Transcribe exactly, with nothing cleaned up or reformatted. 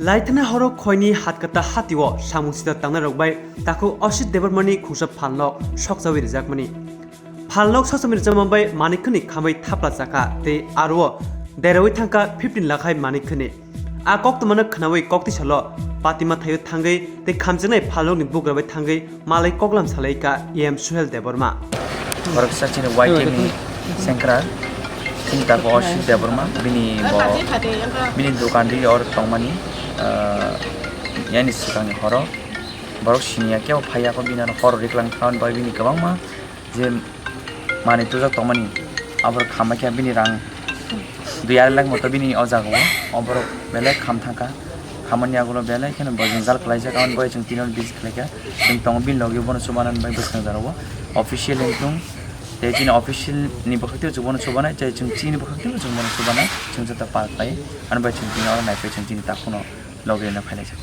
Laithana horo khoini hatkata hatio samung sida tangnai rok bai takhuk Ashit Debbarmani khungsa phalnok sokjawi rijakmani. Phalnok sokjawi rijak manbai Manikkani khamwi thapla chakha tei aro derawi thangkha fifteen lakhai Manikkani. A koktwmano khnawi koktwi salo patima thaio thangwi tei khamjaknai phalnokni bugra bai thangwi malai koklam salaikha E M Suhel Debbarma. Borok sa chini Y K ni sengkra, chini tako Ashit Debbarma, bini bo, bini dokan ri or tongmani, ah, yani sikangni horo. Borok siniya kebo phaiya ko bini ano horo riklang thaon bai bini kwbangma je manwi tujak tongmani, aboro khambai khe bini rang dui arai lakh moto bini o jaga o, o borok belai kham thangkha, khamani yagulo belai kheno bo jwngjal khlaijak, aboni bagwi chwng tini hor visit khlaikha, chwng tongo bini logi bono chubanani bagwi bwskang jora o official wngthung, tei chini official ni bwkhak tei chwng bono chubanai, tei chwng chini bwkhak tei chwng bono chubanai, chwng joto pal khlai, ani bai chwng tini oro naiphai chwng chini takhukno logi rwna phailaijak.